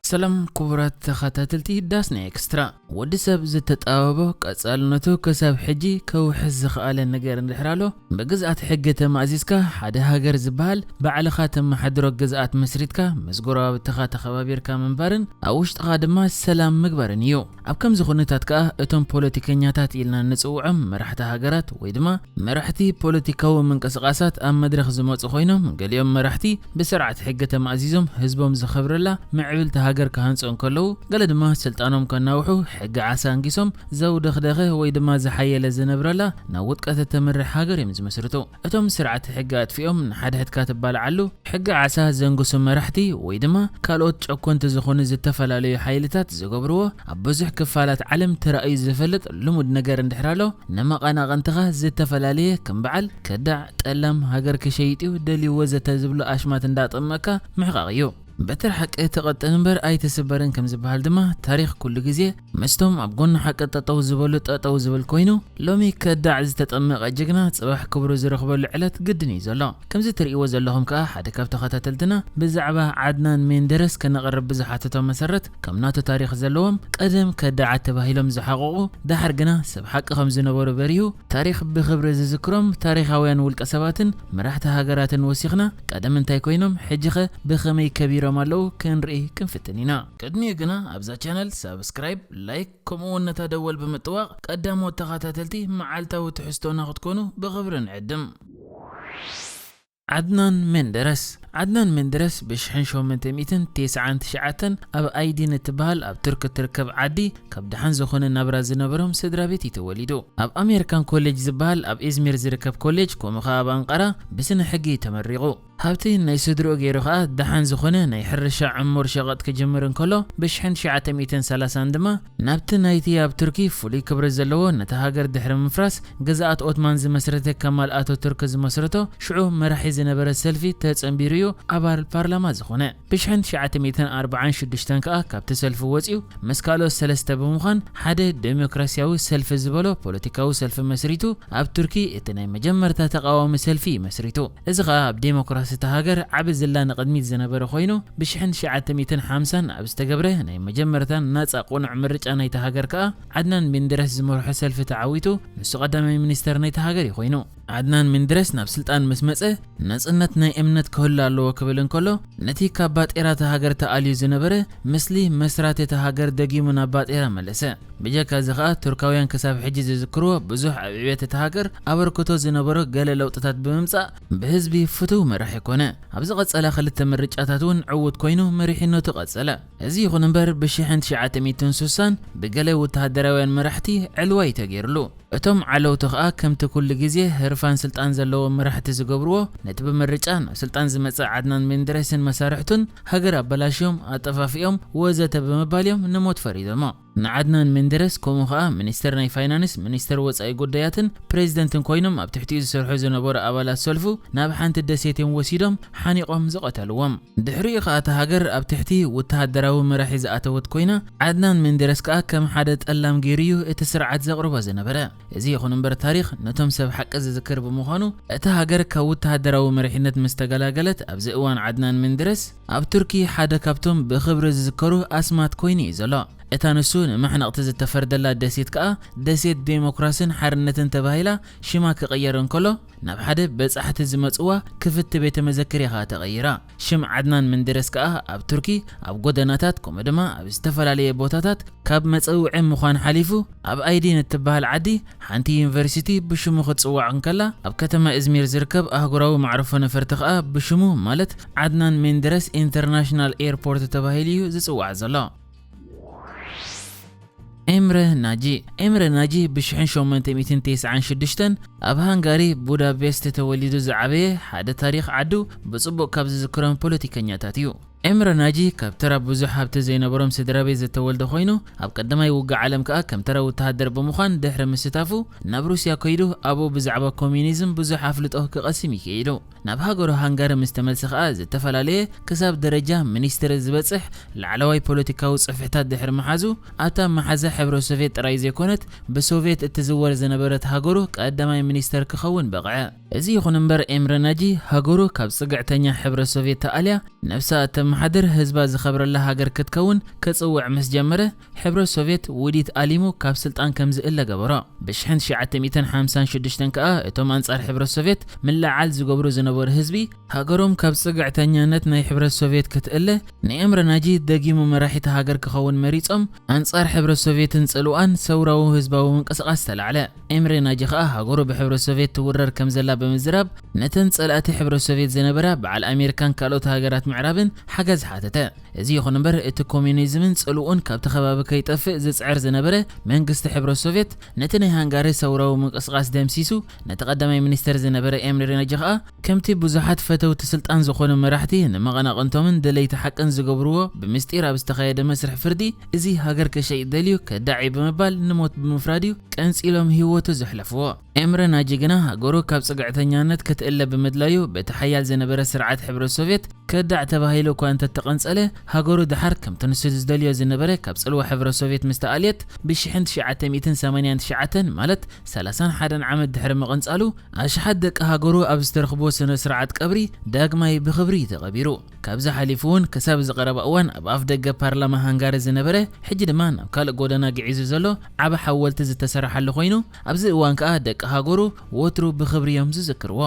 ሰላም ክቡራት ተኸታተልቲ ዳስና ኤክስትራ። ወዲ ሰብ ዝተጣበቦ ቀጻልነቱ ክሳብ ሕጂ ከውሕስ ዝኸኣለ ነገር እንድሕር ኣሎ፣ ብግዝኣት ሕጊ ተማእዚዝካ ሓደ ሃገር ዝበሃል ባዕልኻ ተመሓድሮ ግዝኣት መስሪትካ ምስ ጎረባብትኻ ተኸባቢርካ ምንባርን ኣብ ውሽጥኻ ድማ ሰላም ምግባርን እዩ። ኣብ ከምዚ ኩነታት ከኣ እቶም ፖለቲከኛታት ኢልና ንጽውዖም መራሕቲ ሃገራት ወይ ድማ መራሕቲ ፖለቲካዊ ምንቅስቓሳት ኣብ መድረኽ ዝመጹ ኮይኖም፣ ገሊኦም መራሕቲ ብስርዓት ሕጊ ተማእዚዞም ህዝቦም ዘኸብረላ ምዕብልቲ ሃገር ክሃንጹ እንከለዉ፣ ገለ ድማ ስልጣኖም ከናውሑ ሕጊ ዓሳ ኣንጊሶም ዘውደኽደኸ ወይ ድማ ዝሓየለ ዝነብረላ ናብ ውድቀት እተምርሕ ሃገር እዮም ዝመስርቱ። እቶም ስርዓት ሕጊ ኣጥፊኦም ንሓድሕድካ ትባልዓሉ፣ ሕጊ ዓሳ ዘንግሱ መራሕቲ ወይ ድማ ካልኦት ጨኮንቲ ዝኾኑ ዝተፈላለዩ ሓይልታት ዝገብርዎ ኣብ ብዙሕ ክፋላት ዓለም ተራእዩ ዝፈልጥ ልሙድ ነገር እንድሕር ኣሎ፣ ንመቐናቕንትኻ ዝተፈላለየ ከም በዓል ከዳዕ፣ ጠላም፣ ሃገር ክሸይጥ እዩ ደልዩ ወዘተ ዝብሉ ኣሽማት እንዳጠመቅካ ምሕቓቕ እዩ። በትር ሓቂ ተቐጥን እምበር ኣይትስበርን ከም ዝበሃል ድማ ታሪኽ ኩሉ ግዜ ምስቶም ኣብ ጎኒ ሓቂ ጠጠው ዝበሉ ጠጠው ዝብል ኮይኑ፣ ሎሚ ከዳዕ ዝተጠመቐ ጅግና ጽባሕ ክብሩ ዝረኽበሉ ዕለት ግድን እዩ ዘሎ። ከምዚ ትርእይዎ ዘለኹም ከኣ ሓደ ካብ ተኸታተልትና ብዛዕባ ዓድናን ሜንደረስ ከነቕርብ ብዝሓተቶ መሰረት ከም ናቱ ታሪኽ ዘለዎም ቀደም ከዳዓት ተባሂሎም ዝሓቐቑ ደሓር ግና ሰብ ሓቂ ከም ዝነበሩ በሪሁ ታሪኽ ብኽብሪ ዝዝክሮም ታሪኻውያን ውልቀ ሰባትን መራሕቲ ሃገራትን ወሲኽና ቀደም እንታይ ኮይኖም ሕጂኸ ብኸመይ ከቢሮም ኣለዉ ክንርኢ ክንፍትን ኢና። ቅድሚኡ ግና ኣብዛ ቻነል ሳብስክራይብ፣ ላይክ ከምኡ እውን ነታ ደወል ብምጥዋቕ ቀዳሞት ተኸታተልቲ መዓልታዊ ትሕዝቶና ክትኮኑ ብኽብሪ ንዕድም። ዓድናን ሜንደረስ። ዓድናን ሜንደረስ ብ ሸሞንተ ሚእትን ተስዓን ትሽዓተን ኣብ ኣይዲን እትበሃል ኣብ ቱርክ እትርከብ ዓዲ ካብ ደሓን ዝኾነ ናብራ ዝነበሮም ስድራ ቤት እዩ ተወሊዱ። ኣብ ኣሜሪካን ኮሌጅ ዝበሃል ኣብ ኢዝሚር ዝርከብ ኮሌጅ ከምኡ ኸኣ ኣብ ኣንቃራ ብስነ ሕጊ እዩ ተመሪቑ። ሃብቲ ናይ ስድርኡ ገይሩ ኸኣ ደሓን ዝኾነ ናይ ሕርሻ ዕሙር ሸቐጥ ክጅምር እንከሎ ብ ሸሞንተ ሚእትን ሰላሳን ድማ ናብቲ ናይቲ ኣብ ቱርኪ ፍሉይ ክብሪ ዘለዎ ነታ ሃገር ድሕሪ ምፍራስ ግዝኣት ኦትማን ዝመስረተ ከማል ኣታቱርክ ዝመስረቶ ሽዑ መራሒ ዝነበረ ሰልፊ ተጸንቢሩ እዩ ኣባል ፓርላማ ዝኾነ። ብ ሸሞንተ ሚእትን ኣርባዓን ሽዱሽተን ከኣ ካብቲ ሰልፊ ወጺኡ ምስ ካልኦት ሰለስተ ብምዃን ሓደ ዴሞክራሲያዊ ሰልፊ ዝበሎ ፖለቲካዊ ሰልፊ መስሪቱ ኣብ ቱርኪ እቲ ናይ መጀመርታ ተቓዋሚ ሰልፊ እዩ መስሪቱ። እዚ ኸኣ ኣብ ዴሞክራሲ እታ ሃገር ዓቢ ዝላ ንቕድሚት ዝነበረ ኮይኑ ብ ሸሞንተ ሚእትን ሓምሳን ኣብ ዝተገብረ ናይ መጀመርታን ናጻ ቅኑዕ ምርጫ ናይታ ሃገር ከኣ ዓድናን ሜንደረስ ዝመርሖ ሰልፊ ተዓዊቱ ንሱ ቀዳማይ ሚኒስተር ናይታ ሃገር እዩ ኮይኑ። ዓድናን ሜንደረስ ናብ ስልጣን ምስ መጸ ናጽነት ናይ እምነት ክህሉ ኣለዎ ክብል እንከሎ ነቲ ካብ ባጤራ እታ ሃገር ተኣልዩ ዝነበረ ምስሊ መስራቲ እታ ሃገር ደጊሙ ናብ ባጤራ መለሰ። ብጀካ እዚ ኸኣ ቱርካውያን ክሳብ ሕጂ ዝዝክርዎ ብዙሕ ኣብ ዕብየት እታ ሃገር ኣበርክቶ ዝነበሮ ገለ ለውጥታት ብምምጻእ ብህዝቢ ፍቱው መራሒ ኮነ። ኣብ ዝቐጸላ ክልተ ምርጫታት እውን ዕዉት ኮይኑ መሪሕነቱ ቀጸለ። እዚ ይኹን እምበር ብ ሸሞንተ ሚእትን ስሳን ብገለ ወተሃደራውያን መራሕቲ ዕልዋ እዩ ተገይርሉ። እቶም ዓለውቲ ኸኣ ከምቲ ኩሉ ግዜ ህርፋን ስልጣን ዘለዎም መራሕቲ ዝገብርዎ ነቲ ብምርጫ ናብ ስልጣን ዝመጸ ዓድናን ሜንደረስን መሳርሕቱን ሃገር ኣበላሽዮም፣ ኣጠፋፊኦም ወዘተ ብምባል እዮም ንሞት ፈሪዶሞ። ንዓድናን ሜንደረስ ከምኡ ኸኣ ሚኒስተር ናይ ፋይናንስ፣ ሚኒስተር ወጻኢ ጉዳያትን ፕሬዚደንትን ኮይኖም ኣብ ትሕቲኡ ዝሰርሑ ዝነበሩ ኣባላት ሰልፉ ናብ ሓንቲ ደሴት እዮም ወሲዶም ሓኒቖም ዝቐተልዎም። ድሕሪኡ ኸኣ እታ ሃገር ኣብ ትሕቲ ወተሃደራዊ መራሒ ዝኣተወት ኮይና ዓድናን ሜንደረስ ከኣ ከም ሓደ ጠላም ገይሩ እዩ እቲ ስርዓት ዘቕርቦ ዝነበረ። እዚ ይኹን እምበር ታሪኽ ነቶም ሰብ ሓቂ ዝዝክር ብምዃኑ እታ ሃገር ካብ ወተሃደራዊ መሪሕነት ምስ ተገላገለት ኣብዚ እዋን ዓድናን ሜንደረስ ኣብ ቱርኪ ሓደ ካብቶም ብኽብሪ ዝዝከሩ ኣስማት ኮይኑ እዩ ዘሎ። እታ ንሱ ንማሕነቕቲ ዝተፈርደላ ደሴት ከኣ ደሴት ዴሞክራስን ሓርነትን ተባሂላ ሽማ ክቕየር እንከሎ ናብ ሓደ በጻሕቲ ዝመጽዋ ክፍቲ ቤተ መዘክር እያ ከኣ ተቐይራ። ሽም ዓድናን መንደረስ ከኣ ኣብ ቱርኪ ኣብ ጎደናታት ከምኡ ድማ ኣብ ዝተፈላለየ ቦታታት ካብ መጸውዒ ምዃን ሓሊፉ ኣብ ኣይዲን እትበሃል ዓዲ ሓንቲ ዩኒቨርሲቲ ብሽሙ ክትጽዋዕ እንከላ ኣብ ከተማ እዝሚር ዝርከብ ኣህጉራዊ መዕርፎ ነፈርቲ ከኣ ብሽሙ ማለት ዓድናን ሜንደረስ ኢንተርናሽናል ኤርፖርት ተባሂሉ እዩ ዝጽዋዕ ዘሎ። ኤምረ ናጂ። ኤምረ ናጂ ብሽሕን ሸሞንተ ሚእትን ተስዓን ሽዱሽተን ኣብ ሃንጋሪ ቡዳፔስት ተወሊዱ ዝዓበየ ሓደ ታሪኽ ዓዱ ብጽቡቕ ካብ ዝዝክሮም ፖለቲከኛታት እዩ። ኤምረ ናጂ ካብ ተራ ብዙሕ ሃብቲ ዘይነበሮም ስድራ ቤት ዝተወልደ ኮይኑ ኣብ ቀዳማይ ውግእ ዓለም ከኣ ከም ተራ ወተሃደር ብምዃን ድሕሪ ምስታፉ ናብ ሩስያ ከይዱ ኣብኡ ብዛዕባ ኮሚኒዝም ብዙሕ ኣፍልጦ ክቐስም እዩ ክኢሉ። ናብ ሃገሩ ሃንጋሪ ምስ ተመልሰ ከኣ ዝተፈላለየ ክሳብ ደረጃ ሚኒስትሪ ዝበጽሕ ላዕለዋይ ፖለቲካዊ ጽፍሕታት ድሕሪ ምሓዙ ኣብታ መሓዛ ሕብረ ሶቭየት ጥራይ ዘይኮነት ብሶቭየት እትዝወር ዝነበረት ሃገሩ ቀዳማይ ሚኒስተር ክኸውን በቕዐ። እዚ ይኹን እምበር፣ ኤምረ ናጂ ሃገሩ ካብ ጽግዕተኛ ሕብረት ሶቭየት ተኣልያ ነብሳ እተመሓድር፣ ህዝባ ዝኸብረላ ሃገር ክትከውን ክጽውዕ ምስ ጀመረ፣ ሕብረት ሶቭየት ውዲት ኣሊሙ ካብ ስልጣን ከም ዝእለ ገበሮ። ብ ሽሕን ትሽዓተ ሚእትን ሓምሳን ሽዱሽተን ከኣ እቶም ኣንጻር ሕብረት ሶቭየት ምልዓል ዝገብሩ ዝነበሩ ህዝቢ፣ ሃገሮም ካብ ጽግዕተኛነት ናይ ሕብረት ሶቭየት ክትእለ፣ ንኤምረ ናጂ ደጊሙ መራሒቲ ሃገር ክኸውን መሪጾም፣ ኣንጻር ሕብረት ሶቭየትን ጽልዋኣን ሰውራዊ ህዝባዊ ምንቅስቓስ ተላዕለ። ኤምረ ናጂ ከኣ ሃገሩ ብሕብረት ሶቭየት ትውረር ከም ዘላ ብምዝራብ፣ ነተን ጸላእቲ ሕብረት ሶቭየት ዝነበራ በዓል ኣሜሪካን ካልኦት ሃገራት ምዕራብን ሓገዝ ሓተተ። እዚ ይኹን እምበር፣ እቲ ኮሚኒዝምን ጽልኡን ካብቲ ከባቢ ከይጠፍእ ዝጽዕር ዝነበረ መንግስቲ ሕብረት ሶቭየት፣ ነቲ ናይ ሃንጋሪ ሰውራዊ ምንቅስቓስ ደምሲሱ፣ ነቲ ቀዳማይ ሚኒስተር ዝነበረ ኤምሪ ናጂ ከኣ፣ ከምቲ ብዙሓት ፈተውቲ ስልጣን ዝኾኑ መራሕቲ ንመቐናቕንቶምን ደለይቲ ሓቅን ዝገብርዎ፣ ብምስጢር ኣብ ዝተኻየደ መስርሕ ፍርዲ፣ እዚ ሃገር ክሸይጥ ደልዩ ከዳዕ እዩ ብምባል ንሞት ብምፍራድ እዩ ቀንጺሎም ህይወቱ ዘሕለፍዎ። ኤምረ ናጂ ግና ሃገሩ ካብ ጽግዕተኛነት ክትእለ ብምድላዩ፣ በቲ ሓያል ዝነበረ ስርዓት ሕብረት ሶቭየት ከዳዕ ተባሂሉ እኳ እንተተቐንጸለ፣ ሃገሩ ደሓር ከምቲ ንሱ ዝደልዮ ዝነበረ ካብ ጽልዋ ሕብረት ሶቭየት ምስ ተኣልየት፣ ብ ሽሕን ትሽዓተ ሚእትን ሰማንያን ትሽዓተን፣ ማለት ሰላሳን ሓደን ዓመት ድሕሪ ምቕንጻሉ፣ ኣሽሓት ደቂ ሃገሩ ኣብ ዝተረኽብዎ ስነ ስርዓት ቀብሪ ዳግማይ ብኽብሪ እዩ ተቐቢሩ። ካብዚ ሓሊፉ እውን ክሳብ እዚ ቀረባ እዋን ኣብ ኣፍ ደገ ፓርላማ ሃንጋሪ ዝነበረ፣ ሕጂ ድማ ናብ ካልእ ጎደና ግዒዙ ዘሎ ዓቢ ሓወልቲ ዝተሰርሓሉ ኮይኑ፣ ኣብዚ እዋን ከኣ ደቂ ሃገሩ ወትሩ ብኽብሪ እዮም ዝዝክርዎ።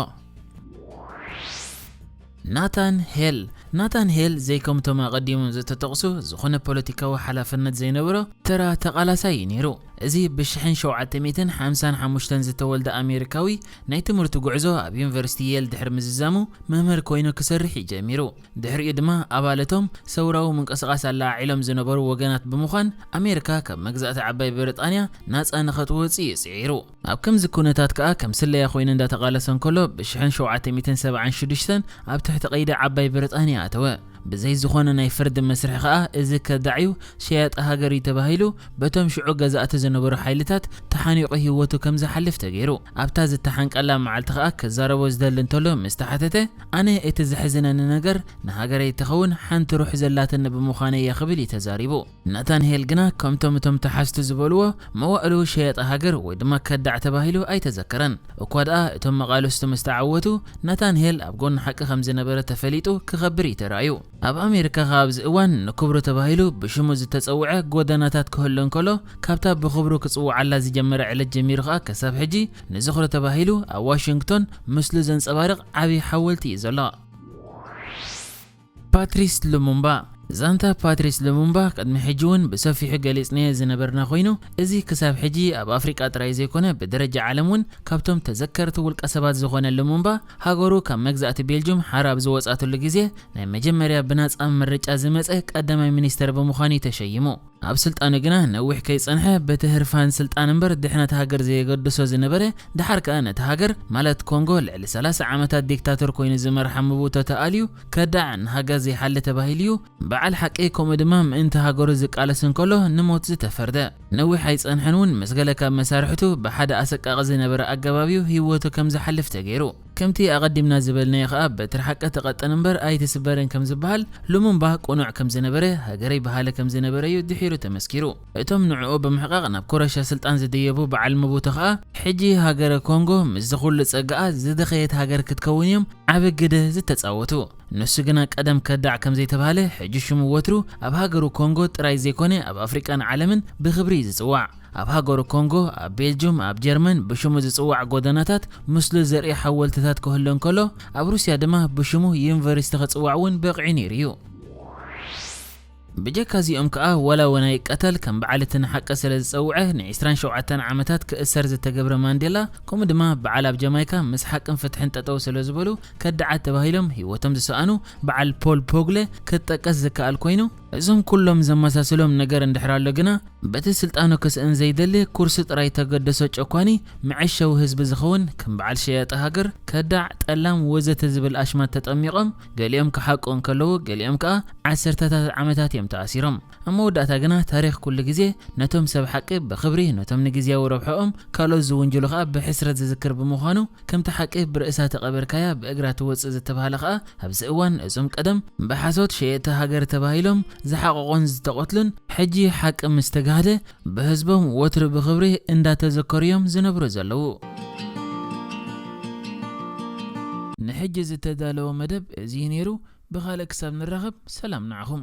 ናታን ሄል። ናታን ሄል ዘይከምቶም ኣቐዲሞም ዝተጠቕሱ ዝኾነ ፖለቲካዊ ሓላፍነት ዘይነበሮ ተራ ተቓላሳይ እዩ ነይሩ። እዚ ብ ሽሕን ሸውዓተ ሚእትን ሓምሳን ሓሙሽተን ዝተወልደ ኣሜሪካዊ ናይ ትምህርቲ ጉዕዞ ኣብ ዩኒቨርሲቲ የል ድሕሪ ምዝዛሙ መምህር ኮይኑ ክሰርሕ እዩ ጀሚሩ። ድሕሪኡ ድማ ኣባለቶም ሰውራዊ ምንቅስቓስ ኣለዓዒሎም ዝነበሩ ወገናት ብምዃን ኣሜሪካ ካብ መግዛእቲ ዓባይ ብሪጣንያ ናጻ ንኸትወጽእ እዩ ጽዒሩ። ኣብ ከምዚ ኩነታት ከኣ ከም ስለያ ኮይኑ እንዳተቓለሰ እንከሎ ብ ሽሕን ሸውዓተ ሚእትን ሰብዓን ሽዱሽተን ኣብ ትሕቲ ቀይዲ ዓባይ ብሪጣንያ ኣተወ። ብዘይ ዝኾነ ናይ ፍርዲ መስርሒ ከኣ እዚ ከዳዕዩ ሸያጢ ሃገር እዩ ተባሂሉ በቶም ሽዑ ገዛእቲ ዝነበሩ ሓይልታት ተሓኒቑ ህይወቱ ከም ዝሓልፍ ተገይሩ። ኣብታ ዝተሓንቀላ መዓልቲ ከኣ ክዛረቦ ዝደሊ እንተሎ ምስ ተሓተተ፣ ኣነ እቲ ዘሕዝነኒ ነገር ንሃገረይ ትኸውን ሓንቲ ሩሕ ዘላትኒ ብምዃነይ እየ ክብል እዩ ተዛሪቡ። ናታንሄል ግና ከምቶም እቶም ተሓዝቲ ዝበልዎ መዋእሉ ሸያጢ ሃገር ወይ ድማ ከዳዕ ተባሂሉ ኣይተዘከረን። እኳ ደኣ እቶም መቓልስቱ ምስ ተዓወቱ ናታንሄል ኣብ ጎኒ ሓቂ ከም ዝነበረ ተፈሊጡ ክኸብር እዩ ተራእዩ። ኣብ ኣሜሪካ ከኣ ኣብዚ እዋን ንክብሩ ተባሂሉ ብሽሙ ዝተጸውዐ ጎደናታት ክህሉ እንከሎ ካብታ ብክብሩ ክጽውዓላ ዝጀመረ ዕለት ጀሚሩ ከኣ ክሳብ ሕጂ ንዝኽሩ ተባሂሉ ኣብ ዋሽንግቶን ምስሉ ዘንጸባርቕ ዓቢ ሓወልቲ እዩ ዘሎ። ፓትሪስ ሉሙምባ። ዛንታ ፓትሪስ ሉሙምባ ቅድሚ ሕጂ እውን ብሰፊሑ ገሊጽናዮ ዝነበርና ኮይኑ፣ እዚ ክሳብ ሕጂ ኣብ ኣፍሪቃ ጥራይ ዘይኮነ ብደረጃ ዓለም እውን ካብቶም ተዘከርቲ ውልቀ ሰባት ዝኾነ ሉሙምባ ሃገሩ ካብ መግዛእቲ ቤልጁም ሓራ ኣብ ዝወጻትሉ ግዜ ናይ መጀመርያ ብናጻ ምርጫ ዝመጸ ቀዳማይ ሚኒስተር ብምዃን እዩ ተሸይሙ። ኣብ ስልጣኑ ግና ነዊሕ ከይጸንሐ በቲ ህርፋን ስልጣን እምበር ድሕነት ሃገር ዘየገድሶ ዝነበረ፣ ድሓር ከኣ ነቲ ሃገር ማለት ኮንጎ ልዕሊ ሰላሳ ዓመታት ዲክታቶር ኮይኑ ዝመርሓ ምቡቶ ተኣልዩ ከዳዕ ንሃገር ዘይሓሊ ተባሂሉ እዩ በዓል ሓቂ ከምኡ ድማ ምእንቲ ሃገሩ ዝቃለስ እንከሎ ንሞት ዝተፈርደ። ነዊሕ ኣይጸንሐን እውን ምስ ገለ ካብ መሳርሕቱ ብሓደ ኣሰቃቒ ዝነበረ ኣገባብ እዩ ህይወቱ ከም ዝሓልፍ ተገይሩ። ከምቲ ኣቐዲምና ዝበልናዮ ኸኣ በትሪ ሓቂ ትቐጥን እምበር ኣይትስበርን ከም ዝበሃል ሉሙምባ ቅኑዕ ከም ዝነበረ ሃገረይ በሃሊ ከም ዝነበረ እዩ ድሒሩ ተመስኪሩ። እቶም ንዕኡ ብምሕቓቕ ናብ ኮረሻ ስልጣን ዝደየቡ በዓል ምቡቶ ኸኣ ሕጂ ሃገረ ኮንጎ ምስዚ ኩሉ ጸጋኣ ዝደኸየት ሃገር ክትከውን እዮም ዓቢ ግደ ዝተጻወቱ። ንሱ ግና ቀደም ከዳዕ ከም ዘይተባህለ ሕጂ ሽሙ ወትሩ ኣብ ሃገሩ ኮንጎ ጥራይ ዘይኮነ ኣብ ኣፍሪቃን ዓለምን ብኽብሪ እዩ ዝጽዋዕ። ኣብ ሃገሩ ኮንጎ፣ ኣብ ቤልጁም፣ ኣብ ጀርመን ብሽሙ ዝጽዋዕ ጎደናታት ምስሉ ዘርኢ ሓወልትታት ክህሉ እንከሎ ኣብ ሩስያ ድማ ብሽሙ ዩኒቨርሲቲ ክጽዋዕ እውን በቒዑ ነይሩ እዩ። ብጀካ እዚኦም ከኣ ዋላ ወናይ ቀተል ከም በዓል እቲ ንሓቂ ስለ ዝጸውዐ ን ዕስራን ሸውዓተን ዓመታት ክእሰር ዝተገብረ ማንዴላ ከምኡ ድማ በዓል ኣብ ጀማይካ ምስ ሓቅን ፍትሕን ጠጠው ስለ ዝበሉ ከዳዓት ተባሂሎም ህይወቶም ዝሰኣኑ በዓል ፖል ፖግለ ክትጠቀስ ዝከኣል ኮይኑ እዞም ኩሎም ዘመሳስሎም ነገር እንድሕር ኣሎ ግና በቲ ስልጣኑ ክስእን ዘይደሊ ኩርሲ ጥራይ ተገደሶ ጨኳኒ መዐሸዊ ህዝቢ ዝኸውን ከም በዓል ሸያጢ ሃገር ከዳዕ ጠላም ወዘተ ዝብል ኣሽማት ተጠሚቖም ገሊኦም ክሓቁ እንከለዉ ገሊኦም ከኣ ዓሰርተታት ዓመታት እዮም ተኣሲሮም። ኣብ መወዳእታ ግና ታሪኽ ኩሉ ግዜ ነቶም ሰብ ሓቂ ብኽብሪ ነቶም ንግዝያዊ ረብሐኦም ካልኦት ዝውንጅሉ ከኣ ብሕስረት ዝዝክር ብምዃኑ ከምቲ ሓቂ ብርእሳ ተቐበርካያ ብእግራ ትወጽእ ዝተባህለ ከኣ ኣብዚ እዋን እዞም ቀደም ብሓሶት ሸየጥቲ ሃገር ተባሂሎም ዝሓቐቑን ዝተቐትሉን ሕጂ ሓቂ ምስ ተጋህደ ብህዝቦም ወትሩ ብኽብሪ እንዳተዘከሩ እዮም ዝነብሩ ዘለዉ። ሕጂ ዝተዳለወ መደብ እዚ እዩ ነይሩ። ብኻልእ ክሳብ ንራኸብ ሰላም ንዓኹም።